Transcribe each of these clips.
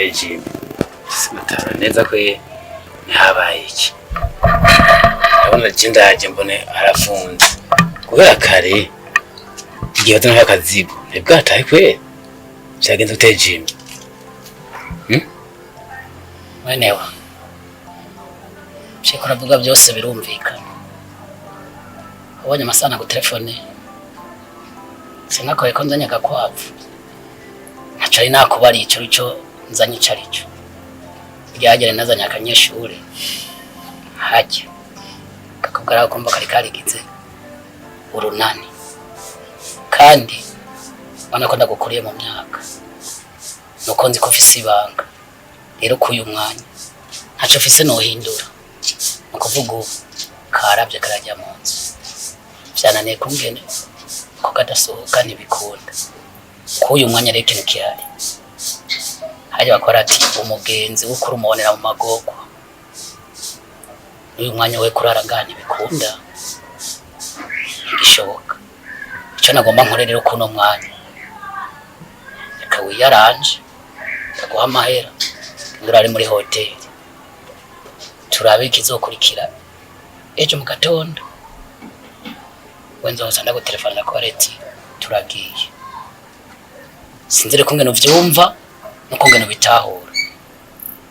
Gute Jimmy? Sinatara neza ko habaye iki. Ndabona je ndaje mbone arafunze. Guhera kare igihe bazana nk'akazigo ntibwatahe kweri. Vyagenze gute Jimmy? Mwenewe ivyo uravuga byose birumvikana. Ubonye amasaha nagutelefone, sinakoye ko nzanye agakwavu, ntaco ari nakubariye ico arico nzanye ico arico. Ryagere nazanye akanyeshure hajya kakubwira ko kumva kari karigize urunani, kandi ubona ko ndagukuriye mu myaka, nuko nzi ko mfise ibanga. Rero k'uyu mwanya ntaco mfise nohindura, ni ukuvuga ubu karavye karajya mu nzu, vyananiye kungene ko kadasohoka ntibikunda. K'uyu mwanya rero ikintu gihari, hajya bakora ati umugenzi w'ukuri umubonera mu magorwa. N'uyu mwanya we kurara ngaha ntibikunda, ntigishoboka. Ico nagomba nkore rero kuno mwanya, reka wiyaranje ndaguha amahera ngo urare muri hoteli, turabe ikizokurikira ejo mu gatondo. We nzoza ndagutelefona ko ati turagiye. Sinzi rero kungene uvyumva n'ukungene ubitahura.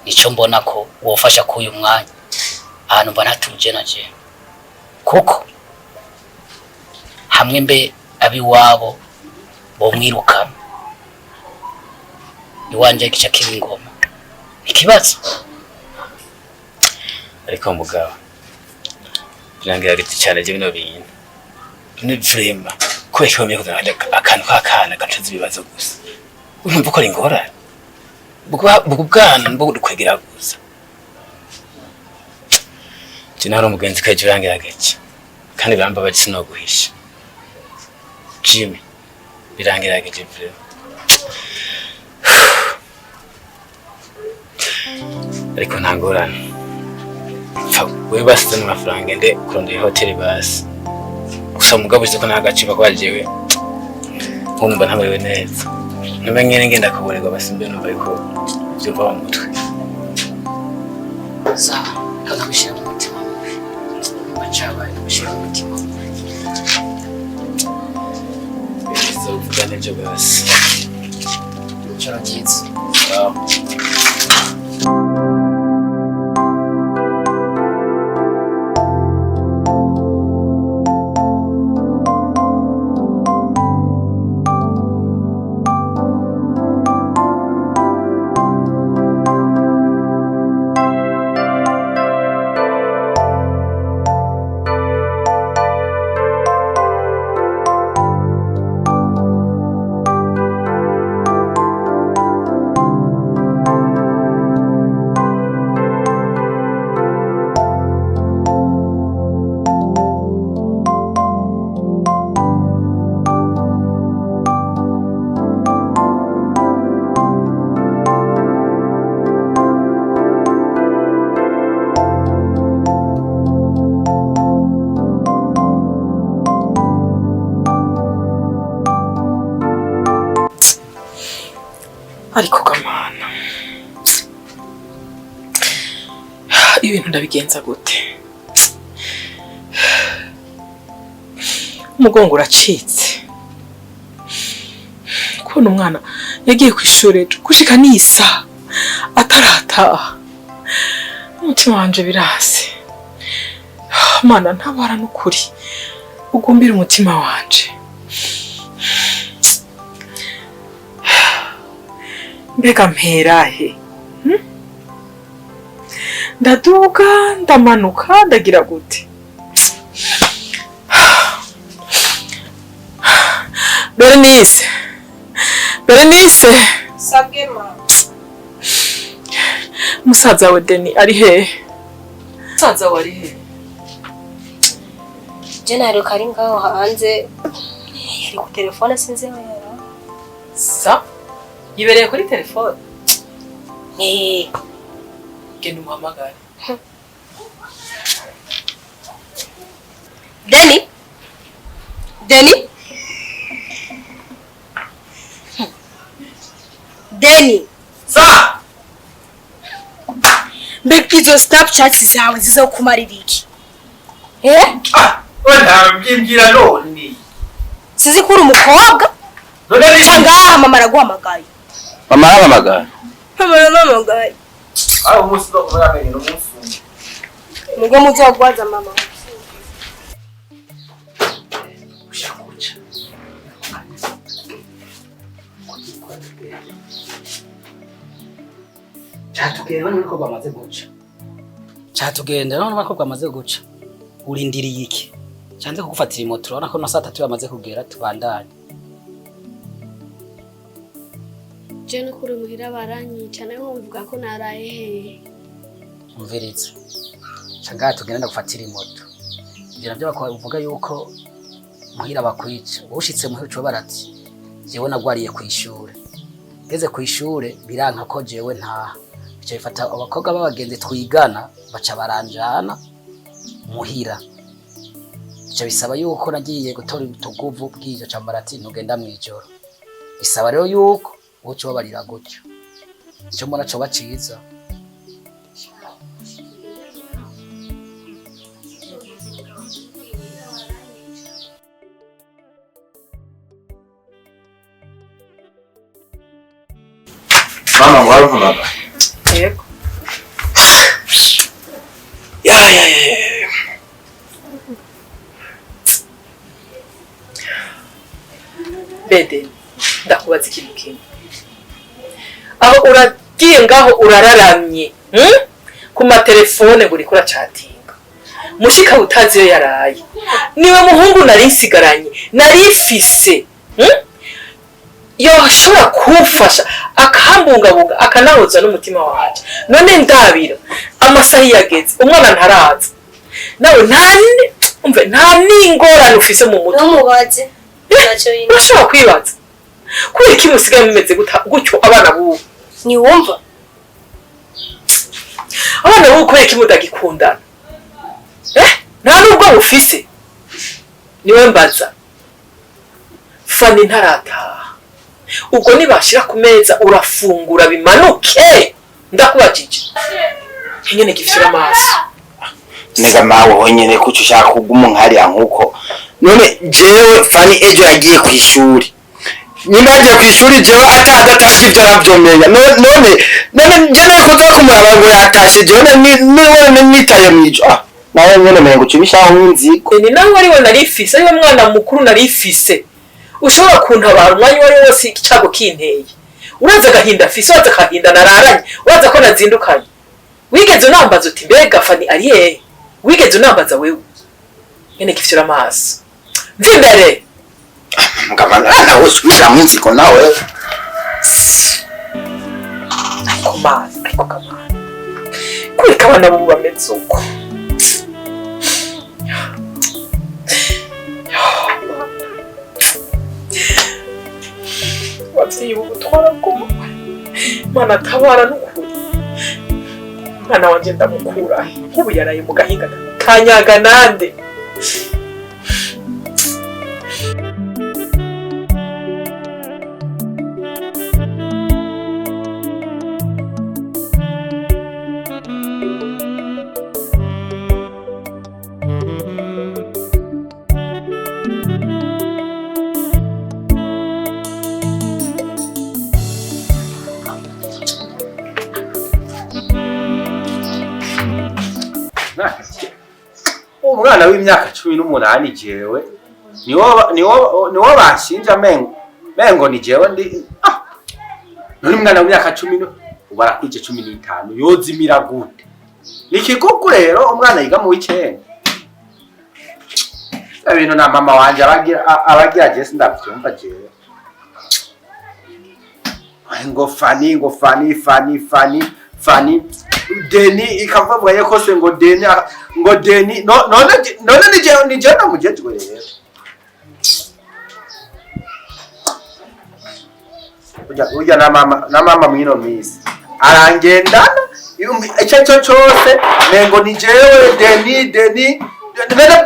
Nico mbona ko wofasha k'uyu mwanya, ahantu mba ntatuje na jewe, kuko hamwe mbe abiwabo bomwirukana iwanje gica kiba ingoma, ikibazo. Ariko mugabo birangiraritse cyane je bino bintu ni vraiment kubera ko bamye kuzana akantu k'akana gacuza ibibazo gusa, urumva ko ari ingorane ubwo bwana bwo dukwegera gusa. Je nari umugenzi kaje urangiragaje kandi birambabaje, sinoguhisha Jimmy, birangirageje vraiment. Ariko nta ngorane, pfa wewe basize n'amafaranga nde kurondera hoteli basi. Gusa mugabo uzi ko nta gaciro kwa jewe, nkumva ntabayewe neza, numva nyene ngenda kuborerwa basi mbe numva yuko vyova mu mutwe. Sawa, reka nagushyira mu mutima mubi, nimba cabaye nagushyira mu mutima mubi. Bizovuga n'ivyo basi. Ijoro ryiza. Sawa. Ariko gamana, ibintu ndabigenza gute? Umugongo uracitse. Kubona umwana yagiye ku ishuri ejo gushika nisa atarataha, umutima wanje birase. Mana ntabara n'ukuri, ugumbire umutima wanje. Mbega mperahe? Ndaduga ndamanuka ndagira gute? Berenice, Berenice. Sabwe mama. Musaza we Deni ari hehe? Musaza we ari hehe? Je naheruka ari ngaho hanze, yari ku telefone, sinzi aho yari. Sa yibereye kuri telefone? Eh, Genda umuhamagare. Deni? Deni? Deni. Sa! Izo Snapchat zawe zizokumarira iki? Eh? Ah, ntabyimbwira none. Sizi ko uri umukobwa? None ari Cyangwa mama araguhamagaye. Mama arampamagara. Mama arampamagaye. Aho umunsi no kumuramenye n'umunsi umwe. Nibwo muzogwaza mama. Catugenda none ko bamaze guca. Catugenda none ko bamaze guca. Urindiriye iki? Canze kugufatira imoto, urabona ko na saa tatu yamaze kugera, tubandanye. Je no kuri muhira baranyica, nawe wumvuga ko naraye hehe? Umviriza. Ca ngaha tugenda ndagufatira imoto. Ivyo navyo bavuga yuko muhira bakwica. Ushitse muhira uca barati jewe nagwariye kw'ishure. Ngeze kw'ishure biranka ko jewe ntaha. Bica bifata abakobwa b'abagenzi twigana baca baranjana muhira. Bica bisaba yuko nagiye gutora utuguvu bw'ivyo, ca barati ntugenda mw'ijoro. Bisaba rero yuko uca ubabarira gutyo. Ico mbona coba ciza. Mama ngo arampamagara. Yego. Ya ya ya ya. Bede, ndakubaza ikintu kimwe. Aho uragiye ngaho urararamye, Ku matelefone ngo uriko uracatinga. Mushika utazi iyo yaraye. Niwe muhungu nari nsigaranye, nari mfise, Yoshobora kumfasha akambungabunga akanahoza n'umutima wanje. None ndabira amasaha yageze, umwana ntaraza. Nawe umve nta n'ingorane ufise mu mutwe. Numubaze. Ntacyo yindi. Urashobora kwibaza kubera iki musigaye mumeze gutyo abana b'ubu? Ntiwumva? Abana b'ubu kubera iki mudagikundana? Nta nubwo bufise. Niwe mbaza. Fani ntarataha. Ubwo nibashira ku meza urafungura bimanuke. Ndakubajije. Nyene gifyura amaso. Nega mawe honyene kuco ushaka kuguma nkariya nkuko. None jewe Fani ejo yagiye kw'ishuri. Nyuma yagiye kw'ishuri jewe atadatashye ivyo aravyomenya. None none je nari kuza kumuraba ngo yatashe jewe niwe nitaye mwijo. Ah, nawe nyene mengo cibishaho nk'inzigo. Ni nawe ariwe narifise, ariwe mwana mukuru narifise. Ushobora kuntabara umwanya uwo ari wose icago kinteye. Uraza agahinda afise, uraza agahinda nararanye, uraza ko nazindukanye. Wigeze unambaza uti mbega Fani ari hehe? Wigeze unambaza wewe? Nyene gifyura amaso. Mva imbere! Mugabana nawe usubira mu nziko nawe. Ariko mazi, ariko kamana. Kureka abana bubu bameze uko. Abavyeyi bubu twaragowe. Mana tabara n'ukuri. Mwana wanje ndamukura he? Nk'ubu yaraye mu gahinga kanyaga nande. Umwana w'imyaka 18 jewe niwo bashinja mengo ni jewe ndi none umwana w'imyaka 10 ubarakwije 15 yozimira gute? Nikikuku rero umwana yiga mu w'icenda. Ibintu na mama wanje abagira je sindavyumva jewe. Ngo Fani, ngo Fani, Fani, Fani, Fani Deni ikavuga yuko se ngo Deni ngo Deni none none nije nije namujejwe rero. Ujya na mama mwino misi arangendana icyo cyo cyose mengo ni jewe Deni Deni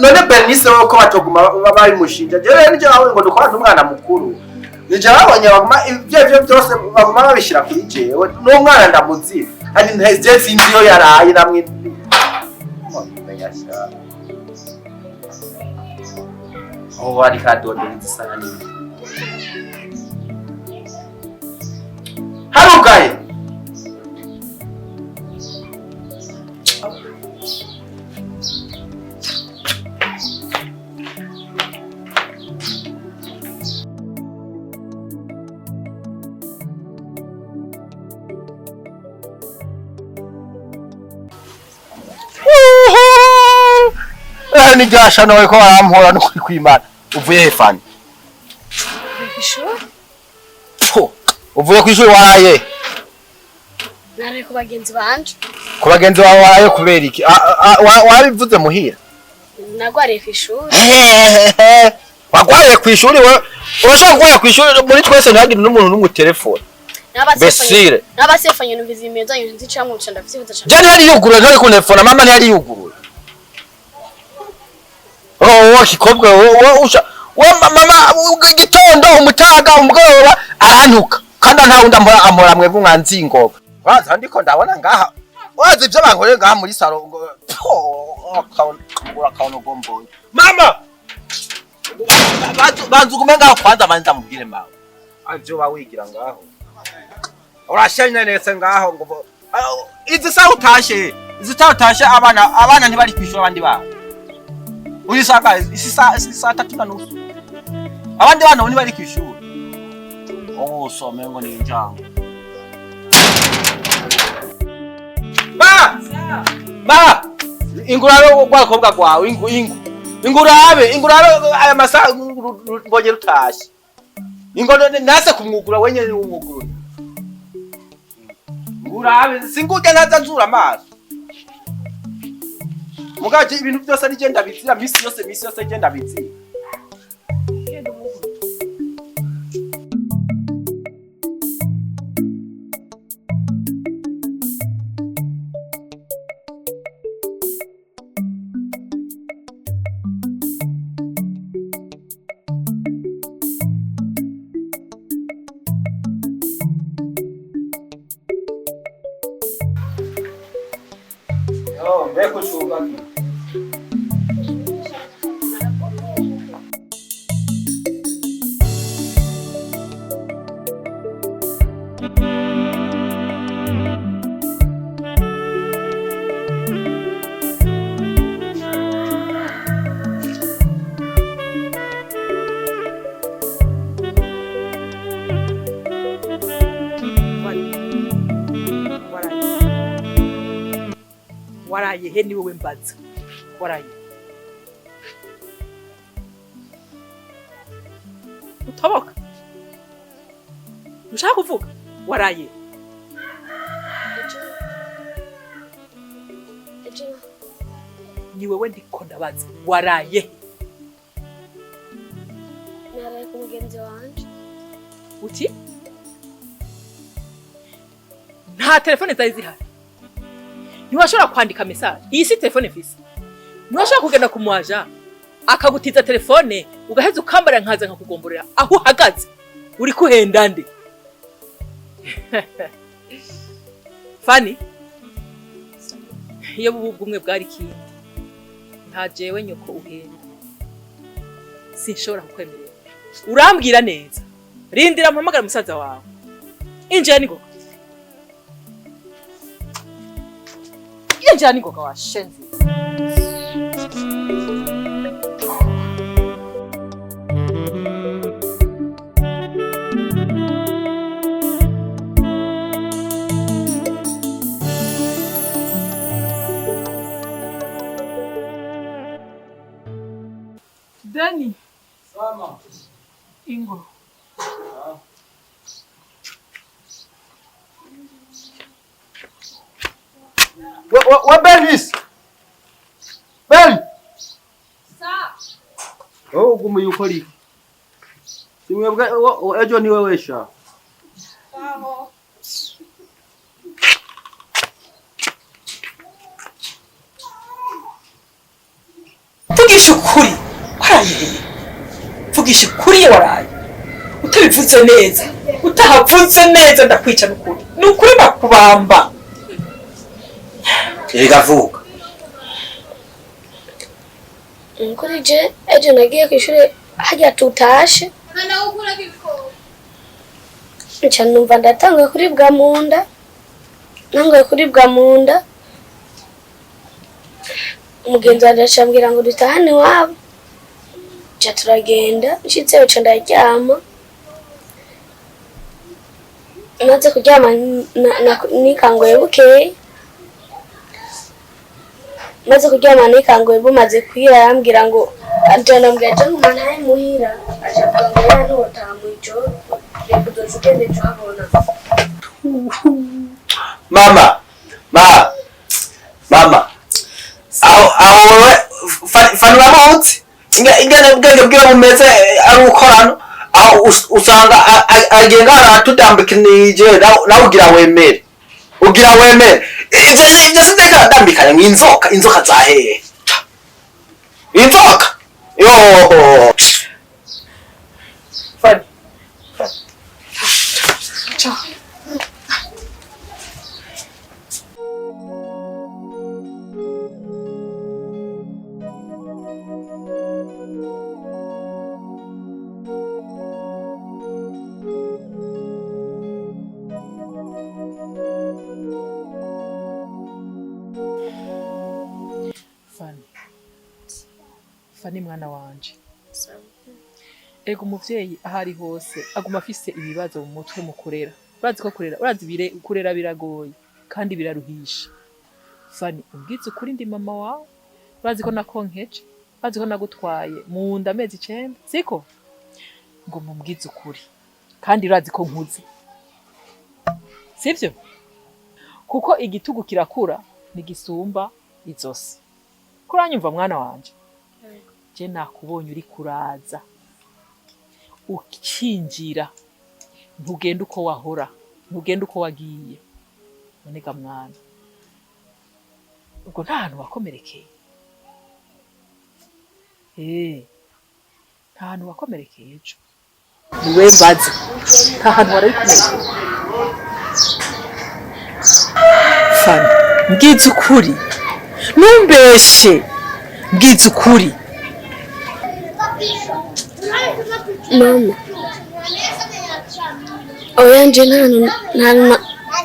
none Bernice ko batoguma babimushinja jewe nije aho ngo dukora n'umwana mukuru nije babonye baguma ivyo byose baguma babishira kuri jewe n'umwana ndamuzira. Kandi nteze sinzi iyo yaraye namwe. Menya sha. Oh, ari kadondera isahani. Harugaye. Nigasha nawe ko barampora no kuri kwimana. Uvuye he Fani? Kw'ishuri. Uvuye kw'ishuri waraye? Naraye ku bagenzi banje. Ku bagenzi bawe waraye kubera iki? Wabivuze muhira? Nagwariye kw'ishuri. Wagwariye kw'ishuri wewe? Urashaka kugwara kw'ishuri muri twese ntihagire n'umuntu n'umwe telefone. Besire. N'abasefanye numviza imeza yanyu nzicamwe uca ndavyibuza cane. Je ntiyari yuguruye, ntari kuntelefona, mama ntiyari yuguruye. Oh, kikobwa usha mama igitondo umutaga umugoroba arantuka kandi nta wundi amora amora mwebwe mwanzingoga. Waza ndiko ndabona ngaha waza ivyo bankoreye ngaha muri salo ngo urakaona gomboye. Mama banzugume ngaho kwanza banza mubwire mama avyo bawigira ngaho urashanye nese ngaho ngo izi saha utashe, izi saha utashe abana ntibari kwishura abandi bana. Ulisaka isi saa 3:30. Abandi bana bo ntibari kwishura. Oh, some ngo ni injango. Ma! Ma! Ingurabe rwakobwa gwawe ingu ingu. Ingurabe, ingurabe aya masaha mbonye rutashe. Ingo nase kumwugura wenyene umwugurura. Ingurabe singurya ntaza nzura amaso. Mugaje ibintu byose ari genda bizira misi yose genda bizira. Yo, mbeko chubaki. Waraye he ni wewe mbaza. Waraye. Utoboka. Ushaka kuvuga? Waraye. Ni wewe ndiko ndabaza. Waraye. Naraye ku mugenzi wanje. Uti? Nta telefone zari zihari. Ntiwashobora kwandika message. Iyi si telefone mfise. Ntiwashobora kugenda kumwaja akagutiza telefone ugaheza ukambara nkaza nkakugomborera aho uhagaze. Uri kuhenda nde? Fani? Iyo bubu bwumwe bwari kindi. Nta jewe nyoko uhenda. Sinshobora kukwemerera. Urambwira neza. Rindira mpamagara musaza wawe. Injira ningoga. Injira ningoga washenzi. Dani. Sama. Ingo. Wa Bernice. Bern. Sa. Oh, ugumu yukora iki? Simwebwe ejo ni wewe sha. Aho. Vugisha ukuri. Waraye. Vugisha ukuri waraye. Utabivuze neza. Utahavuze neza ndakwica n'ukuri. Nukuri bakubamba. Erega vuga. Kuri je ejo nagiye kw'ishure harya tutashe, nca numva ndatanguye kuribwa mu nda, ntanguye kuribwa mu nda, umugenzi wanje aca ambwira ngo dutahane iwabo, nca turagenda, nshitseyo nca ndaryama, maze kuryama nikanguye bukeye, maze kuryama nikanguye bumaze kwira, arambwira ngo aja ndambwira aja nguma ntahe muhira, aca avuga ngo ya ntotaha mw'ijoro, reka uzoca ugenda ejo habona. Mama, ma, mama, aho aho wewe Fani uramuzi ingene ubwenge bwiwe bumeze, ari ukorano aho usanga agenda aratudambikanije, nawe ugira wemere, ugira wemere ivyo sinzeka adambikanye ngo inzoka, inzoka zahehe, inzoka yo. Fani. Ciao. Fani. Fani mwana wanje. Ego umuvyeyi aho ari hose aguma afise ibibazo mu mutwe mu kurera. Urazi ko kurera, urazi bire kurera biragoye kandi biraruhisha. Fani, umbwize ukuri ndi mama wawe. Urazi ko nakonkeje, urazi ko nagutwaye mu nda amezi 9, siko? Ngo mumbwize ukuri. Kandi urazi ko nkuze. Sivyo? Kuko igitugu kirakura ntigisumba izosi. Kuranyumva mwana wanje? Je nakubonye uri kuraza. Ukinjira ntugenda uko wahora, ntugenda uko wagiye. None ga mwana, ubwo nta hantu wakomerekeye? Nta hantu wakomerekeye ejo? Niwe mbaza, nta hantu warabikomerekeye? Fani, mbwiza ukuri, ntumbeshe, mbwiza ukuri. Mama, oya nje nta hantu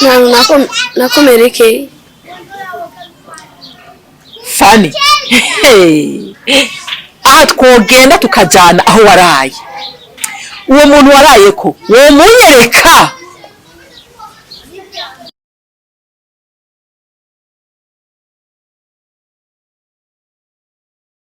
nta hantu nakomerekeye. Fani, hey. Aha twogenda tukajana aho waraye, uwo muntu waraye ko womunyereka?